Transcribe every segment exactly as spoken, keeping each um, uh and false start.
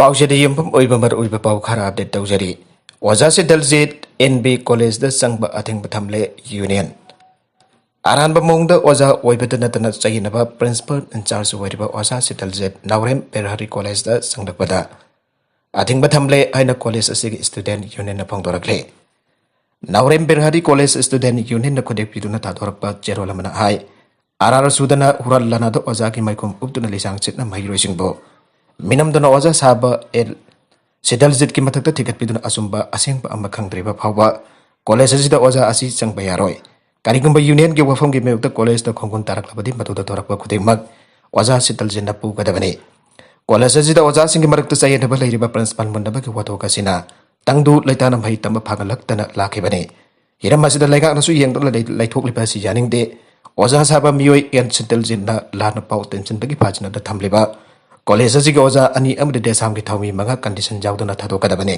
ꯄꯥꯎꯁꯤꯗ ꯌꯨꯝꯐꯝ ꯑꯣꯏꯕ ꯃꯔꯨꯑꯣꯏꯕ ꯄꯥꯎ ꯈꯔ ꯑꯞꯗꯦꯠ ꯇꯧꯖꯔꯤ꯫ ꯑꯣꯖꯥ ꯁꯤꯇꯜꯖꯤꯠ ꯑꯦꯟ ꯕꯤ ꯀꯣꯂꯦꯖꯇ ꯆꯪꯕ ꯑꯊꯤꯡꯕ ꯊꯝꯂꯦ ꯌꯨꯅꯤꯌꯟ꯫ ꯑꯔꯥꯟꯕ ꯃꯑꯣꯡꯗ ꯑꯣꯖꯥ ꯑꯣꯏꯕꯗ ꯅꯠꯇꯅ ꯆꯌꯦꯠꯅꯕ ꯄ꯭ꯔꯤꯟꯁꯤꯄꯜ ꯏꯟꯆꯥꯔꯖ ꯑꯣꯏꯔꯤꯕ ꯑꯣꯖꯥ ꯁꯤꯇꯜꯖꯤꯠ ꯅꯥꯎꯔꯦꯝ ꯕꯤꯍꯥꯔꯤ ꯀꯣꯂꯦꯖꯇ ꯆꯪꯂꯛꯄꯗ ꯑꯊꯤꯡꯕ ꯊꯝꯂꯦ ꯍꯥꯏꯅ ꯀꯣꯂꯦꯖ ꯑꯁꯤꯒꯤ ꯁ꯭ꯇꯨꯗꯦꯟꯠ ꯌꯨꯅꯤꯌꯟꯅ ꯐꯣꯡꯗꯣꯔꯛꯂꯤ꯫ ꯅꯥꯎꯔꯦꯝ ꯕꯤꯍꯥꯔꯤ ꯀꯣꯂꯦꯖ ꯁ꯭ꯇꯨꯗꯦꯟꯠ ꯌꯨꯅꯤꯌꯟꯅ ꯈꯨꯗꯦꯛ ꯄꯤꯗꯨꯅ ꯊꯥꯗꯣꯔꯛꯄ ꯆꯦꯔꯣꯜ ꯑꯃꯅ ꯍꯥꯏ, ꯑꯔꯥꯔ ꯁꯨꯗꯅ ꯍꯨꯔꯥꯟ ꯂꯥꯟꯅꯗ ꯑꯣꯖꯥꯒꯤ ꯃꯥꯏꯈꯨꯝ ꯎꯞꯇꯨꯅ ꯂꯤꯁꯥꯡ ꯁꯤꯠꯅ ꯃꯍꯩꯔꯣꯏꯁꯤꯡꯕꯨ ꯃꯤꯅꯝꯗꯨꯅ ꯑꯣꯖꯥ ꯁꯥꯕ ꯑꯦꯜ ꯁꯤꯇꯜꯖꯤꯠꯀꯤ ꯃꯊꯛꯇ ꯊꯤꯒꯠꯄꯤꯗꯨꯅ ꯑꯆꯨꯝꯕ ꯑꯁꯦꯡꯕ ꯑꯃ ꯈꯪꯗ꯭ꯔꯤꯕ ꯐꯥꯎꯕ ꯀꯣꯂꯦꯖ ꯑꯁꯤꯗ ꯑꯣꯖꯥ ꯑꯁꯤ ꯆꯪꯕ ꯌꯥꯔꯣꯏ꯫ ꯀꯔꯤꯒꯨꯝꯕ ꯌꯨꯅꯤꯌꯟꯒꯤ ꯋꯥꯐꯝꯒꯤ ꯃꯥꯌꯣꯛꯇ ꯀꯣꯂꯦꯖꯇ ꯈꯣꯡꯒꯨꯟ ꯇꯥꯔꯛꯂꯕꯗꯤ ꯃꯗꯨꯗ ꯊꯣꯔꯛꯄ ꯈꯨꯗꯤꯡꯃꯛ ꯑꯣꯖꯥ ꯁꯤꯇꯜꯖꯤꯠꯅ ꯄꯨꯒꯗꯕꯅꯤ꯫ ꯀꯣꯂꯦꯖ ꯑꯁꯤꯗ ꯑꯣꯖꯥꯁꯤꯡꯒꯤ ꯃꯔꯛꯇ ꯆꯌꯦꯠꯅꯕ ꯂꯩꯔꯤꯕ ꯄ꯭ꯔꯤꯟꯁꯤꯄꯥꯜ ꯃꯨꯟꯅꯕꯒꯤ ꯋꯥꯊꯣꯛ ꯑꯁꯤꯅ ꯇꯪꯗꯨ ꯂꯩꯇꯥꯅ ꯃꯍꯩ ꯇꯝꯕ ꯐꯥꯒꯠꯂꯛꯇꯅ ꯂꯥꯛꯈꯤꯕꯅꯤ꯫ ꯍꯤꯔꯝ ꯑꯁꯤꯗ ꯂꯩꯉꯥꯛꯅꯁꯨ ꯌꯦꯡꯗꯨꯅ ꯂꯩ-, ꯂꯩꯊꯣꯛꯂꯤꯕ ꯑꯁꯤ ꯌꯥꯅꯤꯡꯗꯦ꯫ ꯑꯣꯖꯥ ꯁꯥꯕ ꯃꯤꯑꯣꯏ ꯑꯦꯟ ꯁꯤꯇꯜꯖꯤꯠꯅ ꯂꯥꯟꯅ ꯄꯥꯎ ꯇꯦꯟꯁꯤꯟꯕꯒꯤ ꯐꯥꯖꯤꯟꯅꯗ ꯊꯝꯂꯤꯕ ꯀꯣꯂꯦꯖ ꯑꯁꯤꯒꯤ ꯑꯣꯖꯥ ꯑꯅꯤ ꯑꯃꯗꯤ ꯗꯦꯁꯥꯝꯒꯤ ꯊꯧꯃꯤ ꯃꯉꯥ ꯀꯟꯗꯤꯁꯟ ꯌꯥꯎꯗꯅ ꯊꯥꯗꯣꯛꯀꯗꯕꯅꯤ꯫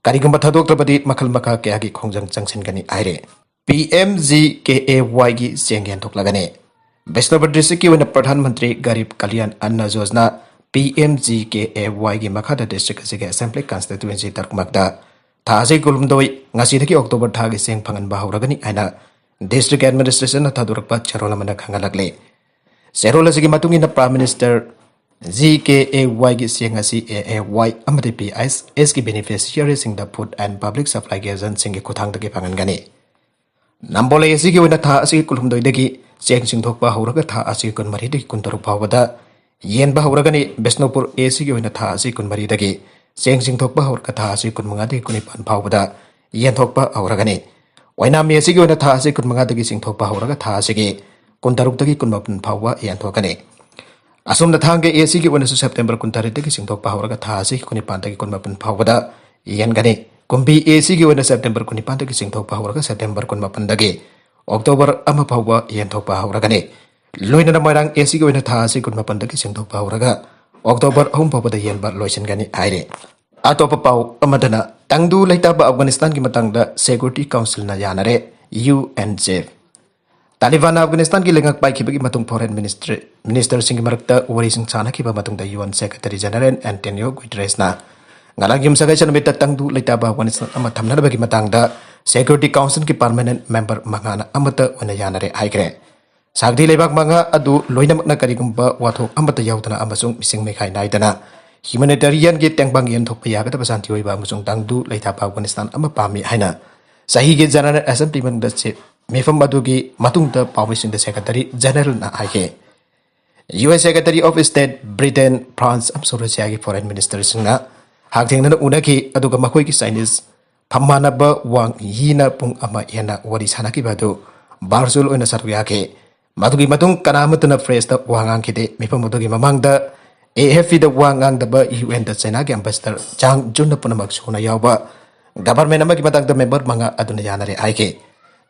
ꯀꯔꯤꯒꯨꯝꯕ ꯊꯥꯗꯣꯛꯇ꯭ꯔꯕꯗꯤ ꯃꯈꯜ ꯃꯈꯥ ꯀꯌꯥꯒꯤ ꯈꯣꯡꯖꯪ ꯆꯪꯁꯤꯟꯒꯅꯤ ꯍꯥꯏꯔꯤ꯫ ꯄꯤ ꯑꯦꯝ ꯖꯤ ꯀꯦ ꯑꯦ ꯋꯥꯏꯒꯤ ꯆꯦꯡ ꯌꯦꯟꯊꯣꯛꯂꯒꯅꯤ꯫ ꯕꯤꯁꯅꯨꯄꯨꯔ ꯗꯤꯁꯇ꯭ꯔꯤꯛꯀꯤ ꯑꯣꯏꯅ Pradhan Mantri Garib Kalyan Anna Yojana, P M G K A ꯋꯥꯏꯒꯤ ꯃꯈꯥꯗ ꯗꯤꯁꯇ꯭ꯔꯤꯛ ꯑꯁꯤꯒꯤ ꯑꯦꯁꯦꯝꯕ꯭ꯂꯤ ꯀꯟꯁꯇꯤꯇ꯭ꯋꯦꯟꯁꯤ ꯇꯔꯨꯛꯃꯛꯇ ꯊꯥ ꯑꯁꯤ ꯀꯨꯟꯍꯨꯝꯗꯣꯏ, ꯉꯁꯤꯗꯒꯤ ꯑꯣꯛꯇꯣꯕꯔ ꯊꯥꯒꯤ ꯆꯦꯡ ꯐꯪꯍꯟꯕ ꯍꯧꯔꯒꯅꯤ ꯍꯥꯏꯅ ꯗꯤꯁꯇ꯭ꯔꯤꯛ ꯑꯦꯗꯃꯤꯅꯤꯁꯇ꯭ꯔꯦꯁꯟꯅ ꯊꯥꯗꯣꯔꯛꯄ ꯆꯦꯔꯣꯜ ꯑꯃꯅ ꯈꯪꯍꯜꯂꯛꯂꯤ꯫ ꯆꯦꯔꯣꯜ ꯑꯁꯤꯒꯤ ꯃꯇꯨꯡ ꯏꯟꯅ prime minister G K A ꯋꯥꯏꯒꯤ ꯆꯦꯡ ꯑꯁꯤ ꯑꯦ ꯑꯦ ꯋꯥꯏ ꯑꯃꯗꯤ ꯄꯤ ꯑꯩꯆ ꯑꯦꯁꯀꯤ ꯕꯦꯅꯤꯐꯤꯁꯤꯌꯔꯤꯁꯤꯡꯗ ꯐꯨꯗ ꯑꯦꯟ ꯄꯕ꯭ꯂꯤꯛ ꯁꯄ꯭ꯂꯥꯏꯒꯤ ꯑꯦꯖꯦꯟꯁꯤꯡꯒꯤ ꯈꯨꯠꯊꯥꯡꯗꯒꯤ ꯐꯪꯍꯟꯒꯅꯤ꯫ ꯅꯝꯕꯣꯜ ꯑꯁꯤꯒꯤ ꯑꯣꯏꯅ ꯊꯥ ꯑꯁꯤꯒꯤ ꯀꯨꯟꯍꯨꯝꯗꯣꯏꯗꯒꯤ ꯆꯦꯡ ꯆꯤꯡꯊꯣꯛꯄ ꯍꯧꯔꯒ ꯊꯥ ꯑꯁꯤꯒꯤ ꯀꯨꯟꯃꯔꯤꯗꯒꯤ ꯀꯨꯟꯇꯔꯨꯛ ꯐꯥꯎꯕꯗ ꯌꯦꯟꯕ ꯍꯧꯔꯒꯅꯤ꯫ ꯕꯤꯁꯅꯨꯄꯨꯔ ꯑꯦ ꯁꯤꯒꯤ ꯑꯣꯏꯅ ꯊꯥ ꯑꯁꯤ ꯀꯨꯟꯃꯔꯤꯗꯒꯤ ꯆꯦꯡ ꯆꯤꯡꯊꯣꯛꯄ ꯍꯧꯔꯒ ꯊꯥ ꯑꯁꯤ ꯀꯨꯟꯃꯉꯥꯗꯒꯤ ꯀꯨꯟꯅꯤꯄꯥꯟ ꯐꯥꯎꯕꯗ ꯌꯦꯟꯊꯣꯛꯄ ꯍꯧꯔꯒꯅꯤ꯫ ꯑꯣꯏꯅꯥꯝ ꯑꯦ ꯁꯤꯒꯤ ꯑꯣꯏꯅ ꯊꯥ ꯑꯁꯤ ꯀꯨꯟꯃꯉꯥꯗꯒꯤ ꯆꯤꯡꯊꯣꯛꯄ ꯍꯧꯔꯒ ꯊꯥ ꯑꯁꯤꯒꯤ ꯀꯨꯟꯇꯔꯨꯛꯇꯒꯤ ꯀꯨꯟꯃꯥꯄꯟ ꯐꯥꯎꯕ ꯌꯦꯟꯊꯣꯛꯀꯅꯤ꯫ ꯑꯁꯣꯝꯅ ꯊꯥꯡꯒ ꯑꯦ ꯁꯤꯒꯤ ꯑꯣꯏꯅꯁꯨ ꯁꯦꯞꯇꯦꯝꯕꯔ ꯀꯨꯟꯇꯔꯦꯠꯇꯒꯤ ꯆꯤꯡꯊꯣꯛꯄ ꯍꯧꯔꯒ ꯊꯥ ꯑꯁꯤꯒꯤ ꯀꯨꯟꯅꯤꯄꯥꯟꯗꯒꯤ ꯀꯨꯟꯃꯥꯄꯟ ꯐꯥꯎꯕꯗ ꯌꯦꯟꯒꯅꯤ꯫ ꯀꯨꯝꯕꯤ ꯑꯦ ꯁꯤꯒꯤ ꯑꯣꯏꯅ ꯁꯦꯞꯇꯦꯝꯕꯔ ꯀꯨꯟꯅꯤꯄꯥꯟꯗꯒꯤ ꯆꯤꯡꯊꯣꯛꯄ ꯍꯧꯔꯒ ꯁꯦꯞꯇꯦꯝꯕꯔ ꯀꯨꯟꯃꯥꯄꯟꯗꯒꯤ ꯑꯣꯛꯇꯣꯕꯔ ꯑꯃ ꯐꯥꯎꯕ ꯌꯦꯟꯊꯣꯛꯄ ꯍꯧꯔꯒꯅꯤ꯫ ꯂꯣꯏꯅꯅ ꯃꯣꯏꯔꯥꯡ ꯑꯦ ꯁꯤꯒꯤ ꯑꯣꯏꯅ ꯊꯥ ꯑꯁꯤ ꯀꯨꯟꯃꯥꯄꯟꯗꯒꯤ ꯆꯤꯡꯊꯣꯛꯄ ꯍꯧꯔꯒ ꯑꯣꯛꯇꯣꯕꯔ ꯑꯍꯨꯝ ꯐꯥꯎꯕꯗ ꯌꯦꯟꯕ ꯂꯣꯏꯁꯤꯟꯒꯅꯤ ꯍꯥꯏꯔꯤ꯫ ꯑꯇꯣꯞꯄ ꯄꯥꯎ ꯑꯃꯗꯅ, ꯇꯪꯗꯨ ꯂꯩꯇꯥꯕ ꯑꯐꯒꯥꯅꯤꯁꯇꯥꯟꯒꯤ ꯃꯇꯥꯡꯗ ꯁꯦꯀ꯭ꯌꯨꯔꯤꯇꯤ ꯀꯥꯎꯟꯁꯤꯜꯅ ꯌꯥꯅꯔꯦ, ꯌꯨ ꯑꯦꯟ ꯆꯤꯐ꯫ ꯇꯥꯂꯤꯕꯥꯟꯅ ꯑꯐꯒꯥꯅꯤꯁꯇꯥꯟꯒꯤ ꯂꯩꯉꯥꯛ ꯄꯥꯏꯈꯤꯕꯒꯤ ꯃꯇꯨꯡ foreign ministry, ministerꯁꯤꯡꯒꯤ ꯃꯔꯛꯇ ꯋꯥꯔꯤꯁꯤꯡ ꯁꯥꯟꯅꯈꯤꯕ ꯃꯇꯨꯡꯗ UN Secretary General Antonio Guterresꯅ ꯉꯔꯥꯡ ꯌꯨꯝꯁꯀꯩꯁ ꯅꯨꯃꯤꯠꯇ ꯇꯪꯗꯨ ꯂꯩꯇꯥꯕ ꯑꯐꯒꯥꯅꯤꯁꯇꯥꯟ ꯑꯃ ꯊꯝꯅꯅꯕꯒꯤ ꯃꯇꯥꯡꯗ Security Councilꯒꯤ permanent member ꯃꯉꯥꯅ ꯑꯃꯠꯇ ꯑꯣꯏꯅ ꯌꯥꯅꯔꯦ ꯍꯥꯏꯈ꯭ꯔꯦ꯫ ꯁꯥꯛꯇꯤ ꯂꯩꯕꯥꯛ ꯃꯉꯥ ꯑꯗꯨ ꯂꯣꯏꯅꯃꯛꯅ ꯀꯔꯤꯒꯨꯝꯕ ꯋꯥꯊꯣꯛ ꯑꯃꯠꯇ ꯌꯥꯎꯗꯅ ꯑꯃꯁꯨꯡ ꯃꯤꯁꯤꯡ ꯃꯤꯈꯥꯏ ꯅꯥꯏꯗꯅ humanitarianꯒꯤ ꯇꯦꯡꯕꯥꯡ ꯌꯦꯟꯊꯣꯛꯄ ꯌꯥꯒꯗꯕ ꯁꯥꯟꯇꯤ ꯑꯣꯏꯕ ꯑꯃꯁꯨꯡ ꯇꯪꯗꯨ ꯂꯩꯇꯥꯕ ꯑꯐꯒꯥꯅꯤꯁꯇꯥꯟ ꯑꯃ ꯄꯥꯝꯃꯤ ꯍꯥꯏꯅ ꯆꯍꯤꯒꯤ General Assembly ꯃꯅꯨꯡꯗ ꯆꯦ-, ꯃꯤꯐꯝ ꯑꯗꯨꯒꯤ ꯃꯇꯨꯡꯗ ꯄꯥꯎꯃꯤꯁꯤꯡꯗ Secretary Generalꯅ ꯍꯥꯏꯈꯤ꯫ US Secretary of State, Britain, France ꯑꯃꯁꯨꯡ ꯔꯨꯁꯤꯌꯥꯒꯤ foreign ministerꯁꯤꯡꯅ ꯍꯛꯊꯦꯡꯅꯅ ꯎꯅꯈꯤ, ꯑꯗꯨꯒ ꯃꯈꯣꯏꯒꯤ Chinese ꯐꯝꯃꯥꯟꯅꯕ ꯋꯥꯡ ꯌꯤꯅ ꯄꯨꯡ ꯑꯃ ꯍꯦꯟꯅ ꯋꯥꯔꯤ ꯁꯥꯟꯅꯈꯤꯕ ꯑꯗꯨ virtual ꯑꯣꯏꯅ ꯁꯔꯨꯛ ꯌꯥꯈꯤ꯫ ꯃꯗꯨꯒꯤ ꯃꯇꯨꯡ ꯀꯅꯥ ꯑꯃꯠꯇꯅ pressꯇ ꯋꯥ ꯉꯥꯡꯈꯤꯗꯦ꯫ ꯃꯤꯐꯝ ꯑꯗꯨꯒꯤ ꯃꯃꯥꯡꯗ AFPꯗ ꯋꯥ ꯉꯥꯡꯗꯕ UNꯗ ꯆꯩꯅꯥꯒꯤ ambassador ꯆꯥꯡ ꯖꯨꯟꯅ ꯄꯨꯝꯅꯃꯛ ꯁꯨꯅ ꯌꯥꯎꯕ government ꯑꯃꯒꯤ ꯃꯇꯥꯡꯗ member ꯃꯉꯥ ꯑꯗꯨꯅ ꯌꯥꯅꯔꯦ ꯍꯥꯏꯈꯤ꯫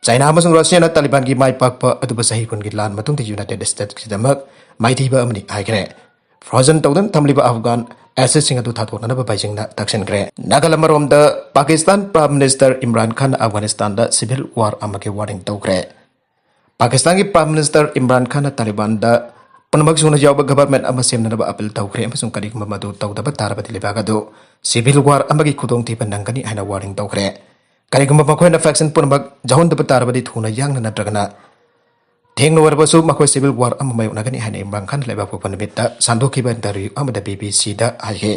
ꯆꯩꯅꯥ ꯑꯃꯁꯨꯡ ꯔꯨꯁꯤꯌꯥꯅ ꯇꯥꯂꯤꯕꯥꯟꯒꯤ ꯃꯥꯏ ꯄꯥꯛꯄ ꯑꯗꯨꯕꯨ ꯆꯍꯤ ꯀꯨꯟꯒꯤ ꯂꯥꯟ ꯃꯇꯨꯡꯗ United Statesꯀꯤꯗꯃꯛ ꯃꯥꯏꯊꯤꯕ ꯑꯃꯅꯤ ꯍꯥꯏꯈ꯭ꯔꯦ꯫ Frozen ꯇꯧꯗꯨꯅ ꯊꯝꯂꯤꯕ Afghan assetꯁꯤꯡ ꯑꯗꯨ ꯊꯥꯗꯣꯛꯅꯅꯕ ꯕꯩꯖꯤꯡꯅ ꯇꯛꯁꯤꯟꯈ꯭ꯔꯦ꯫ ꯅꯥꯒꯜ ꯑꯃꯔꯣꯝꯗ ꯄꯥꯀꯤꯁꯇꯥꯟ Prime Minister ꯏꯝꯔꯥꯟ ꯈꯥꯟꯅ ꯑꯐꯒꯥꯅꯤꯁꯇꯥꯟꯗ civil war ꯑꯃꯒꯤ warning ꯇꯧꯈ꯭ꯔꯦ꯫ ꯄꯥꯀꯤꯁꯇꯥꯟꯒꯤ Prime Minister ꯏꯝꯔꯥꯟ ꯈꯥꯟꯅ ꯇꯥꯂꯤꯕꯥꯟꯗ ꯄꯨꯝꯅꯃꯛ ꯁꯨꯅ ꯌꯥꯎꯕ government ꯑꯃ ꯁꯦꯝꯅꯅꯕ appeal ꯇꯧꯈ꯭ꯔꯦ ꯑꯃꯁꯨꯡ ꯀꯔꯤꯒꯨꯝꯕ ꯃꯗꯨ ꯇꯧꯗꯕ ꯇꯥꯔꯕꯗꯤ ꯂꯩꯕꯥꯛ ꯑꯗꯨ civil war ꯑꯃꯒꯤ ꯈꯨꯗꯣꯡꯊꯤꯕ ꯅꯪꯒꯅꯤ ꯍꯥꯏꯅ warning ꯇꯧꯈ꯭ꯔꯦ꯫ ꯀꯔꯤꯒꯨꯝꯕ ꯃꯈꯣꯏꯅ faction ꯄꯨꯝꯅꯃꯛ ꯌꯥꯎꯍꯟꯗꯕ ꯇꯥꯔꯕꯗꯤ ꯊꯨꯅ ꯌꯥꯡꯅ ꯅꯠꯇ꯭ꯔꯒꯅ ꯊꯦꯡꯅ ꯑꯣꯏꯔꯕꯁꯨ ꯃꯈꯣꯏ civil war ꯑꯃ ꯃꯥꯌꯣꯛꯅꯒꯅꯤ ꯍꯥꯏꯅ ꯏꯝꯔꯥꯟ ꯈꯥꯟ ꯂꯩꯕꯥꯛ ꯄꯣꯛꯄ ꯅꯨꯃꯤꯠꯇ ꯁꯟꯗꯣꯛꯈꯤꯕ interview ꯑꯃꯗ BBCꯗ ꯍꯥꯏꯈꯤ꯫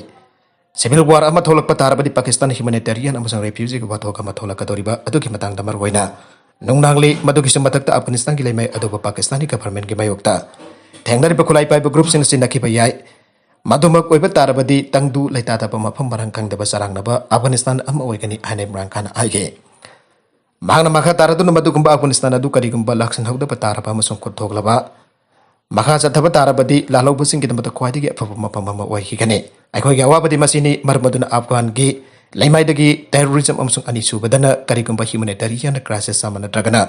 Civil war ꯑꯃ ꯊꯣꯛꯂꯛꯄ ꯇꯥꯔꯕꯗꯤ ꯄꯥꯀꯤꯁꯇꯥꯟ humanitarian ꯑꯃꯁꯨꯡ refugeeꯒꯤ ꯋꯥꯊꯣꯛ ꯑꯃ ꯊꯣꯛꯂꯛꯀꯗꯧꯔꯤꯕ ꯑꯗꯨꯒꯤ ꯃꯇꯥꯡꯗ ꯃꯔꯨꯑꯣꯏꯅ ꯅꯨꯡꯅꯥꯡꯂꯤ꯫ ꯃꯗꯨꯒꯤꯁꯨ ꯃꯊꯛꯇ ꯑꯐꯒꯥꯅꯤꯁꯇꯥꯟꯒꯤ ꯂꯩꯃꯥꯏ ꯑꯗꯨꯕꯨ ꯄꯥꯀꯤꯁꯇꯥꯟꯒꯤ governmentꯀꯤ ꯃꯥꯌꯣꯛꯇ ꯊꯦꯡꯅꯔꯤꯕ ꯈꯨꯠꯂꯥꯏ ꯄꯥꯏꯕ groupꯁꯤꯡꯅ ꯆꯤꯟꯅꯈꯤꯕ ꯌꯥꯏ꯫ ꯃꯗꯨꯃꯛ ꯑꯣꯏꯕ ꯇꯥꯔꯕꯗꯤ ꯇꯪꯗꯨ ꯂꯩꯇꯥꯗꯕ ꯃꯐꯝ ꯃꯔꯥꯡ ꯈꯪꯗꯕ ꯆꯔꯥꯡꯅꯕ ꯑꯐꯒꯥꯅꯤꯁꯇꯥꯟ ꯑꯃ ꯑꯣꯏꯒꯅꯤ ꯍꯥꯏꯅ ꯏꯝꯔꯥꯟ ꯈꯥꯟꯅ ꯍꯥꯏꯈꯤ꯫ ꯃꯍꯥꯛꯅ ꯃꯈꯥ ꯇꯥꯔꯗꯨꯅ ꯃꯗꯨꯒꯨꯝꯕ ꯑꯐꯒꯥꯅꯤꯁꯇꯥꯟ ꯑꯗꯨ ꯀꯔꯤꯒꯨꯝꯕ ꯂꯥꯛꯁꯤꯟꯍꯧꯗꯕ ꯇꯥꯔꯕ ꯑꯃꯁꯨꯡ ꯈꯨꯠ ꯊꯣꯛꯂꯕ ꯃꯈꯥ ꯆꯠꯊꯕ ꯇꯥꯔꯕꯗꯤ ꯂꯥꯜꯍꯧꯕꯁꯤꯡꯒꯤꯗꯃꯛꯇ ꯈ꯭ꯋꯥꯏꯗꯒꯤ ꯑꯐꯕ ꯃꯐꯝ ꯑꯃ ꯑꯣꯏꯈꯤꯒꯅꯤ꯫ ꯑꯩꯈꯣꯏꯒꯤ ꯑꯋꯥꯕꯗꯤ ꯃꯁꯤꯅꯤ, ꯃꯔꯝ ꯑꯗꯨꯅ ꯑꯐꯒꯥꯟꯒꯤ ꯂꯩꯃꯥꯏꯗꯒꯤ terrorism ꯑꯃꯁꯨꯡ ꯑꯅꯤꯁꯨꯕꯗꯅ ꯀꯔꯤꯒꯨꯝꯕ humanitarian crisis ꯑꯃ ꯅꯠꯇ꯭ꯔꯒꯅ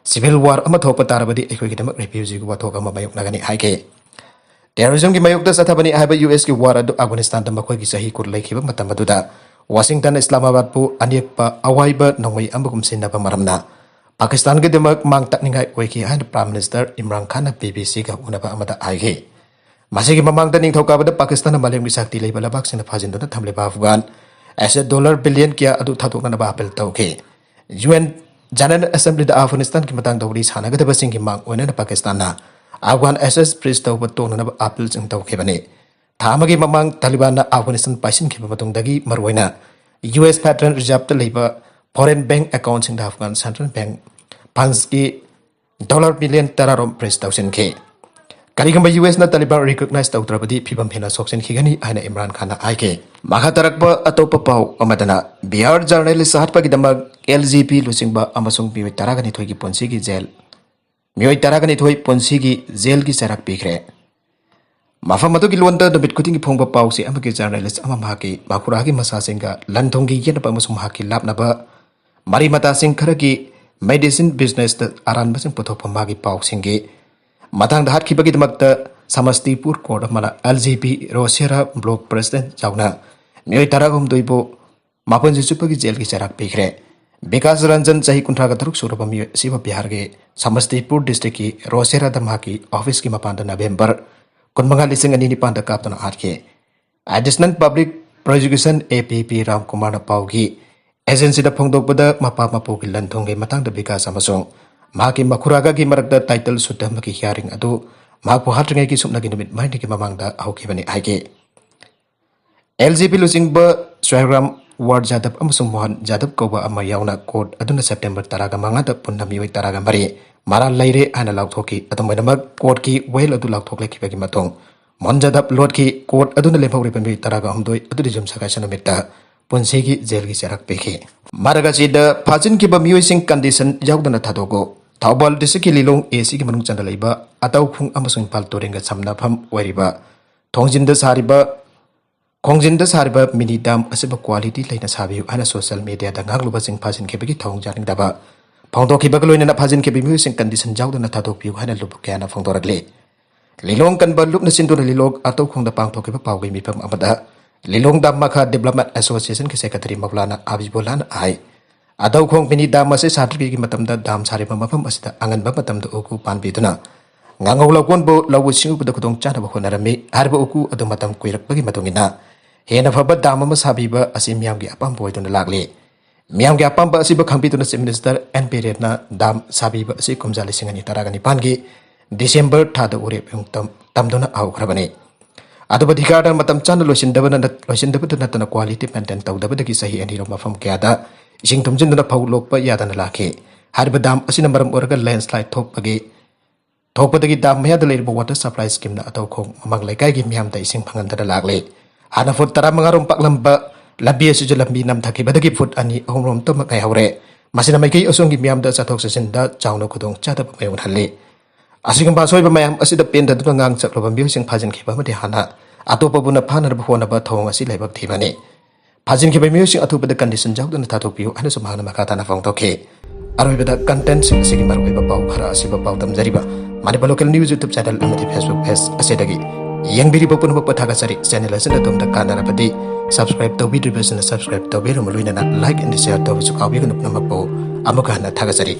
civil war ꯑꯃ ꯊꯣꯛꯄ ꯇꯥꯔꯕꯗꯤ ꯑꯩꯈꯣꯏꯒꯤꯗꯃꯛ refugeeꯒꯤ ꯋꯥꯊꯣꯛ ꯑꯃ ꯃꯥꯌꯣꯛꯅꯒꯅꯤ ꯍꯥꯏꯈꯤ꯫ Terrorismꯒꯤ ꯃꯥꯌꯣꯛꯇ ꯆꯠꯊꯕꯅꯤ ꯍꯥꯏꯕ USꯀꯤ war ꯑꯗꯨ ꯑꯐꯒꯥꯅꯤꯁꯇꯥꯟꯗ ꯃꯈꯣꯏꯒꯤ ꯆꯍꯤ ꯀꯨꯟ ꯂꯩꯈꯤꯕ ꯃꯇꯝ ꯑꯗꯨꯗ ꯋꯥꯁꯤꯡꯇꯟ ꯏꯁꯂꯥꯃꯥꯕꯥꯗꯄꯨ ꯑꯅꯦꯛꯄ ꯑꯋꯥꯏꯕ ꯅꯣꯡꯃꯩ ꯑꯃꯒꯨꯝ ꯁꯤꯖꯤꯟꯅꯕ ꯃꯔꯝꯅ ꯄꯥꯀꯤꯁꯇꯥꯟꯒꯤꯗꯃꯛ ꯃꯥꯡ ꯇꯥꯛꯅꯤꯡꯉꯥꯏ ꯑꯣꯏꯈꯤ ꯍꯥꯏꯅ Prime Minister ꯏꯝꯔꯥꯟ ꯈꯥꯟꯅ ꯕꯤ ꯕꯤ ꯁꯤꯒ ꯎꯅꯕ ꯑꯃꯗ ꯍꯥꯏꯈꯤ꯫ ꯃꯁꯤꯒꯤ ꯃꯃꯥꯡꯗ ꯅꯤꯡꯊꯧꯀꯥꯕꯗ ꯄꯥꯀꯤꯁꯇꯥꯟꯅ ꯃꯥꯂꯦꯝꯒꯤ ꯁꯛꯇꯤ ꯂꯩꯕ ꯂꯩꯕꯥꯛꯁꯤꯡꯅ ꯐꯥꯖꯤꯟꯗꯨꯅ ꯊꯝꯂꯤꯕ ꯑꯐꯒꯥꯟ ꯑꯦꯁꯦꯠ ꯗꯣꯂꯔ ꯕꯤꯂꯤꯌꯟ ꯀꯌꯥ ꯑꯗꯨ ꯊꯥꯗꯣꯛꯅꯅꯕ ꯑꯄꯤꯜ ꯇꯧꯈꯤ꯫ ꯌꯨ ꯑꯦꯟ ꯖꯦꯅꯔꯦꯜ ꯑꯦꯁꯦꯝꯕ꯭ꯂꯤꯗ ꯑꯐꯒꯥꯅꯤꯁꯇꯥꯟꯒꯤ ꯃꯇꯥꯡꯗ ꯋꯥꯔꯤ ꯁꯥꯟꯅꯒꯗꯕꯁꯤꯡꯒꯤ ꯃꯥꯡ ꯑꯣꯏꯅꯅ ꯄꯥꯀꯤꯁꯇꯥꯟꯅ ꯑꯐꯒꯥꯟ ꯑꯦꯁꯦꯠ ꯐ꯭ꯔꯤꯖ ꯇꯧꯕ ꯇꯣꯛꯅꯅꯕ ꯑꯄꯤꯜꯁꯤꯡ ꯇꯧꯈꯤꯕꯅꯤ꯫ ꯊꯥ ꯑꯃꯒꯤ ꯃꯃꯥꯡ ꯇꯥꯂꯤꯕꯥꯟꯅ ꯑꯐꯒꯥꯅꯤꯁꯇꯥꯟ ꯄꯥꯏꯁꯤꯟꯈꯤꯕ ꯃꯇꯨꯡꯗꯒꯤ ꯃꯔꯨꯑꯣꯏꯅ ꯌꯨ ꯑꯦꯁ Federal Reserveꯇ ꯂꯩꯕ foreign bank accountꯁꯤꯡꯗ ꯑꯐꯒꯥꯟ central bank fundsꯀꯤ ꯗꯣꯂꯔ ꯕꯤꯂꯤꯌꯟ ꯇꯔꯥꯔꯣꯝ ꯐ꯭ꯔꯤꯖ ꯇꯧꯁꯤꯟꯈꯤ꯫ ꯀꯔꯤꯒꯨꯝꯕ ꯌꯨ ꯑꯦꯁꯅ ꯇꯥꯂꯤꯕꯥꯟ recognize ꯇꯧꯗ꯭ꯔꯕꯗꯤ ꯐꯤꯕꯝ ꯍꯦꯟꯅ ꯁꯣꯛꯆꯤꯟꯈꯤꯒꯅꯤ ꯍꯥꯏꯅ ꯏꯝꯔꯥꯟ ꯈꯥꯟꯅ ꯍꯥꯏꯈꯤ꯫ ꯃꯈꯥ ꯇꯥꯔꯛꯄ ꯑꯇꯣꯞꯄ ꯄꯥꯎ ꯑꯃꯗꯅ, ꯕꯤꯍꯥꯔ ꯖꯔꯅꯦꯂꯤꯁ ꯍꯥꯠꯄꯒꯤꯗꯃꯛ ꯑꯦꯜ ꯖꯤ ꯄꯤ ꯂꯨꯆꯤꯡꯕ ꯑꯃꯁꯨꯡ ꯃꯤꯑꯣꯏ ꯇꯔꯥꯒ ꯅꯤꯊꯣꯏꯒꯤ ꯄꯨꯟꯁꯤꯒꯤ ꯖꯦꯜ, ꯃꯤꯑꯣꯏ ꯇꯔꯥꯒ ꯅꯤꯊꯣꯏ ꯄꯨꯟꯁꯤꯒꯤ ꯖꯦꯜꯒꯤ ꯆꯩꯔꯥꯛ ꯄꯤꯈ꯭ꯔꯦ꯫ ꯃꯐꯝ ꯑꯗꯨꯒꯤ ꯂꯣꯟꯗ ꯅꯨꯃꯤꯠ ꯈꯨꯗꯤꯡꯒꯤ ꯐꯣꯡꯕ ꯄꯥꯎꯆꯦ ꯑꯃꯒꯤ ꯖꯔꯅꯦꯂꯤꯁ ꯑꯃ ꯃꯍꯥꯛꯀꯤ ꯃꯈꯨꯔꯥꯒꯤ ꯃꯆꯥꯁꯤꯡꯒ ꯂꯟ-ꯊꯨꯝꯒꯤ ꯌꯦꯠꯅꯕ ꯑꯃꯁꯨꯡ ꯃꯍꯥꯛꯀꯤ ꯂꯥꯞꯅꯕ ꯃꯔꯤ ꯃꯇꯥꯁꯤꯡ ꯈꯔꯒꯤ medicine businessꯇ ꯑꯔꯥꯟꯕꯁꯤꯡ ꯄꯨꯊꯣꯛꯄ ꯃꯥꯒꯤ ꯄꯥꯎꯁꯤꯡꯒꯤ ꯃꯇꯥꯡꯗ ꯍꯥꯠꯈꯤꯕꯒꯤꯗꯃꯛꯇ ꯁꯃꯁꯇꯤꯄꯨꯔ court ꯑꯃꯅ L J P Rosera block president ꯌꯥꯎꯅ ꯃꯤꯑꯣꯏ ꯇꯔꯥꯍꯨꯝꯗꯣꯏꯕꯨ ꯃꯄꯨꯟꯁꯤ ꯆꯨꯞꯄꯒꯤ ꯖꯦꯜꯒꯤ ꯆꯩꯔꯥꯛ ꯄꯤꯈ꯭ꯔꯦ꯫ ꯕꯤꯀꯥꯁ ꯔꯟꯖꯟ, ꯆꯍꯤ ꯀꯨꯟꯊ꯭ꯔꯥꯒ ꯇꯔꯨꯛ ꯁꯨꯔꯕ ꯃꯤꯑꯣꯏ ꯑꯁꯤꯕꯨ ꯕꯤꯍꯥꯔꯒꯤ ꯁꯃꯁꯇꯤꯄꯨꯔ districtꯀꯤ ꯔꯣꯁꯦꯔꯥꯗ ꯃꯍꯥꯛꯀꯤ officeꯀꯤ ꯃꯄꯥꯟꯗ ꯅꯕꯦꯝꯕꯔ ꯀꯨꯟꯃꯉꯥ, ꯂꯤꯁꯤꯡ ꯑꯅꯤ ꯅꯤꯄꯥꯟꯗ ꯀꯥꯞꯇꯨꯅ ꯍꯥꯠꯈꯤ꯫ Additional Public Prosecution, A P P, Ram ꯀꯨꯃꯥꯔꯅ ꯄꯥꯎꯒꯤ agencyꯗ ꯐꯣꯡꯗꯣꯛꯄꯗ, ꯃꯄꯥ ꯃꯄꯨꯒꯤ ꯂꯟ-ꯊꯨꯝꯒꯤ ꯃꯇꯥꯡꯗ ꯕꯤꯀꯥꯁ ꯑꯃꯁꯨꯡ ꯃꯍꯥꯛꯀꯤ ꯃꯈꯨꯔꯥꯒꯒꯤ ꯃꯔꯛꯇ title suit ꯑꯃꯒꯤ hearing ꯑꯗꯨ ꯃꯍꯥꯛꯄꯨ ꯍꯥꯠꯇ꯭ꯔꯤꯉꯩꯒꯤ ꯁꯨꯞꯅꯒꯤ ꯅꯨꯃꯤꯠ ꯃꯔꯤꯅꯤꯒꯤ ꯃꯃꯥꯡꯗ ꯍꯧꯈꯤꯕꯅꯤ ꯍꯥꯏꯈꯤ꯫ ꯑꯦꯜ ꯖꯤ ꯄꯤ ꯂꯨꯆꯤꯡꯕ ꯁ꯭ꯋꯥꯏꯔꯥꯝ ꯋꯥꯔ ꯖꯥꯗꯕ ꯑꯃꯁꯨꯡ ꯃꯣꯍꯟ ꯖꯥꯗꯕ ꯀꯧꯕ ꯑꯃ ꯌꯥꯎꯅ court ꯑꯗꯨꯅ September ꯇꯔꯥꯒ ꯃꯉꯥꯗ ꯄꯨꯟꯅ ꯃꯤꯑꯣꯏ ꯇꯔꯥꯒ ꯃꯔꯤ ꯃꯔꯥꯜ ꯂꯩꯔꯦ ꯍꯥꯏꯅ ꯂꯥꯎꯊꯣꯛꯈꯤ꯫ ꯑꯗꯨꯝ ꯑꯣꯏꯅꯃꯛ, courtꯀꯤ ꯋꯥꯌꯦꯜ ꯑꯗꯨ ꯂꯥꯎꯊꯣꯛꯂꯛꯈꯤꯕꯒꯤ ꯃꯇꯨꯡ, ꯃꯣꯍꯟ ꯖꯥꯗꯕ ꯂꯣꯠꯈꯤ꯫ Court ꯑꯗꯨꯅ ꯂꯦꯝꯍꯧꯔꯤꯕ ꯃꯤꯑꯣꯏ ꯇꯔꯥꯒ ꯍꯨꯝꯗꯣꯏ ꯑꯗꯨꯗꯤ ꯌꯨꯝꯁꯀꯩꯁ ꯅꯨꯃꯤꯠꯇ ꯄꯨꯟꯁꯤꯒꯤ ꯖꯦꯜꯒꯤ ꯆꯩꯔꯥꯛ ꯄꯤꯈꯤ꯫ ꯃꯔꯛ ꯑꯁꯤꯗ ꯐꯥꯖꯤꯟꯈꯤꯕ ꯃꯤꯑꯣꯏꯁꯤꯡ condition ꯌꯥꯎꯗꯅ ꯊꯥꯗꯣꯛꯎ꯫ ꯊꯧꯕꯥꯜ districtꯀꯤ ꯂꯤꯂꯣꯡ A Cꯒꯤ ꯃꯅꯨꯡ ꯆꯟꯅ ꯂꯩꯕ ꯑꯇꯧꯈꯣꯡ ꯑꯃꯁꯨꯡ ꯏꯝꯐꯥꯜ ꯇꯨꯔꯦꯜꯒ ꯁꯝꯅꯐꯝ ꯑꯣꯏꯔꯤꯕ ꯊꯣꯡꯖꯤꯟꯗ ꯁꯥꯔꯤꯕ, ꯈꯣꯡꯖꯤꯟꯗ ꯁꯥꯔꯤꯕ mini dam ꯑꯁꯤꯕꯨ quality ꯂꯩꯅ ꯁꯥꯕꯤꯌꯨ ꯍꯥꯏꯅ social mediaꯗ ꯉꯥꯡꯂꯨꯕꯁꯤꯡ ꯐꯥꯖꯤꯟꯈꯤꯕꯒꯤ ꯊꯧꯑꯣꯡ ꯌꯥꯅꯤꯡꯗꯕ ꯐꯣꯡꯗꯣꯛꯈꯤꯕꯒ ꯂꯣꯏꯅꯅ ꯐꯥꯖꯤꯟꯈꯤꯕ ꯃꯤꯑꯣꯏꯁꯤꯡ condition ꯌꯥꯎꯗꯅ ꯊꯥꯗꯣꯛꯄꯤꯌꯨ ꯍꯥꯏꯅ ꯂꯨꯞ ꯀꯌꯥꯅ ꯐꯣꯡꯗꯣꯔꯛꯂꯤ꯫ ꯂꯤꯂꯣꯡ ꯀꯟꯕ ꯂꯨꯞꯅ ꯁꯤꯟꯗꯨꯅ ꯂꯤꯂꯣꯡ ꯑꯇꯧꯈꯣꯡꯗ ꯄꯥꯡꯊꯣꯛꯈꯤꯕ ꯄꯥꯎꯒꯤ ꯃꯤꯐꯝ ꯑꯃꯗ ꯂꯤꯂꯣꯡ dam ꯃꯈꯥ Development Associationꯒꯤ secretary ꯃꯧꯂꯥꯅꯥ ꯍꯕꯤꯕꯨꯜꯂꯥꯅ ꯍꯥꯏ, ꯑꯗꯧꯈꯣꯡ ꯃꯤꯅꯤ ꯗꯥꯝ ꯑꯁꯤ ꯁꯥꯗ꯭ꯔꯤꯉꯩꯒꯤ ꯃꯇꯝꯗ ꯗꯥꯝ ꯁꯥꯔꯤꯕ ꯃꯐꯝ ꯑꯁꯤꯗ ꯑꯉꯟꯕ ꯃꯇꯝꯗ ꯎꯀꯨ ꯄꯥꯟꯕꯤꯗꯨꯅ ꯉꯥꯉꯧ ꯂꯧꯀꯣꯟꯕꯨ ꯂꯧꯎ ꯁꯤꯡꯎꯕꯗ ꯈꯨꯗꯣꯡ ꯆꯥꯅꯕ ꯍꯣꯠꯅꯔꯝꯃꯤ꯫ ꯍꯥꯏꯔꯤꯕ ꯎꯀꯨ ꯑꯗꯨ ꯃꯇꯝ ꯀꯨꯏꯔꯛꯄꯒꯤ ꯃꯇꯨꯡ ꯏꯟꯅ ꯍꯦꯟꯅ ꯐꯕ ꯗꯥꯝ ꯑꯃ ꯁꯥꯕꯤꯕ ꯑꯁꯤ ꯃꯤꯌꯥꯝꯒꯤ ꯑꯄꯥꯝꯕ ꯑꯣꯏꯗꯨꯅ ꯂꯥꯛꯂꯤ꯫ ꯃꯤꯌꯥꯝꯒꯤ ꯑꯄꯥꯝꯕ ꯑꯁꯤꯕꯨ ꯈꯪꯕꯤꯗꯨꯅ Chief Minister N Biren ꯅ ꯗꯥꯝ ꯁꯥꯕꯤꯕ ꯑꯁꯤ ꯀꯨꯝꯖꯥ ꯂꯤꯁꯤꯡ ꯑꯅꯤ ꯇꯔꯥꯒ ꯅꯤꯄꯥꯟꯒꯤ December ꯊꯥꯗ ꯋꯥꯔꯦꯞ ꯇꯝ-, ꯇꯝꯗꯨꯅ ꯍꯧꯈ꯭ꯔꯕꯅꯤ꯫ ꯑꯗꯨꯕꯨ ꯙꯤꯀꯥꯔꯗ ꯃꯇꯝ ꯆꯥꯅ ꯂꯣꯏꯁꯤꯟꯗꯕꯅ ꯅꯠ-, ꯂꯣꯏꯁꯤꯟꯗꯕꯇ ꯅꯠꯇꯅ quality maintain ꯇꯧꯗꯕꯗꯒꯤ ꯆꯍꯤ ꯑꯅꯤꯔꯣꯝ ꯃꯐꯝ ꯀꯌꯥꯗ ꯏꯁꯤꯡ ꯊꯨꯝꯖꯤꯟꯗꯨꯅ ꯐꯧ ꯂꯣꯛꯄ ꯌꯥꯗꯅ ꯂꯥꯛꯈꯤ꯫ ꯍꯥꯏꯔꯤꯕ ꯗꯥꯝ ꯑꯁꯤꯅ ꯃꯔꯝ ꯑꯣꯏꯔꯒ landslide ꯊꯣꯛꯄꯒꯤ, ꯊꯣꯛꯄꯗꯒꯤ ꯗꯥꯝ ꯃꯌꯥꯗ ꯂꯩꯔꯤꯕ water supply scheme ꯅ ꯑꯇꯧꯈꯣꯡ ꯃꯃꯥꯡ ꯂꯩꯀꯥꯏꯒꯤ ꯃꯤꯌꯥꯝꯗ ꯏꯁꯤꯡ ꯐꯪꯍꯟꯗꯅ ꯂꯥꯛꯂꯤ꯫ ꯍꯥꯟꯅ foot ꯇꯔꯥꯃꯉꯥ ꯔꯣꯝ ꯄꯥꯛꯂꯝꯕ ꯂꯝꯕꯤ ꯑꯁꯤꯁꯨ ꯂꯝꯕꯤ ꯅꯝꯊꯈꯤꯕꯗꯒꯤ foot ꯑꯅꯤ ꯑꯍꯨꯝ ꯔꯣꯝꯇꯃꯛ ꯉꯥꯏꯍꯧꯔꯦ꯫ ꯃꯁꯤꯅ ꯃꯥꯏꯀꯩ ꯑꯁꯣꯝꯒꯤ ꯃꯤꯌꯥꯝꯗ ꯆꯠꯊꯣꯛ ꯆꯠꯁꯤꯟꯗ ꯆꯥꯎꯅ ꯈꯨꯗꯣꯡ ꯆꯥꯗꯕ ꯃꯥꯌꯣꯛꯅꯍꯜꯂꯤ꯫ ꯑꯁꯤꯒꯨꯝꯕ ꯑꯁꯣꯏꯕ ꯃꯌꯥꯝ ꯑꯁꯤꯗ ꯄꯦꯟꯗꯗꯨꯅ ꯉꯥꯡ ꯆꯠꯂꯨꯕ ꯃꯤꯑꯣꯏꯁꯤꯡ ꯐꯥꯖꯤꯟꯈꯤꯕ ꯑꯃꯗꯤ ꯍꯥꯟꯅ ꯑꯇꯣꯞꯄꯕꯨꯅ ꯐꯥꯅꯅꯕ ꯍꯣꯠꯅꯕ ꯊꯧꯑꯣꯡ ꯑꯁꯤ ꯂꯥꯏꯕꯛ ꯊꯤꯕꯅꯤ꯫ ꯐꯥꯖꯤꯟꯈꯤꯕ ꯃꯤꯑꯣꯏꯁꯤꯡ ꯑꯊꯨꯕꯗ condition ꯌꯥꯎꯗꯅ ꯊꯥꯗꯣꯛꯄꯤꯌꯨ ꯍꯥꯏꯅꯁꯨ ꯃꯍꯥꯛꯅ ꯃꯈꯥ ꯇꯥꯅ ꯐꯣꯡꯗꯣꯛꯈꯤ꯫ ꯑꯔꯣꯏꯕꯗ content ꯁꯤꯡ ꯑꯁꯤꯒꯤ ꯃꯔꯨꯑꯣꯏꯕ ꯄꯥꯎ ꯈꯔ ꯑꯁꯤꯕꯨ ꯄꯥꯎꯗꯝꯖꯔꯤꯕ Manipur Local News YouTube channel ꯑꯃꯗꯤ Facebook page ꯑꯁꯤꯗꯒꯤ ꯌꯦꯡꯕꯤꯔꯤꯕ ꯄꯨꯝꯅꯃꯛꯄꯨ ꯊꯥꯒꯠꯆꯔꯤ꯫ Channel ꯑꯁꯤꯅ ꯑꯗꯣꯝꯗ ꯀꯥꯟꯅꯔꯕꯗꯤ subscribe ꯇꯧꯕꯤꯗ꯭ꯔꯤꯕꯁꯤꯡꯅ subscribe ꯇꯧꯕꯤꯔꯝꯃ ꯂꯣꯏꯅꯅ like and share ꯇꯧꯕꯁꯨ ꯀꯥꯎꯕꯤꯒꯅꯨ꯫ ꯄꯨꯝꯅꯃꯛꯄꯨ ꯑꯃꯨꯛꯀ ꯍꯟꯅ ꯊꯥꯒꯠꯆꯔꯤ꯫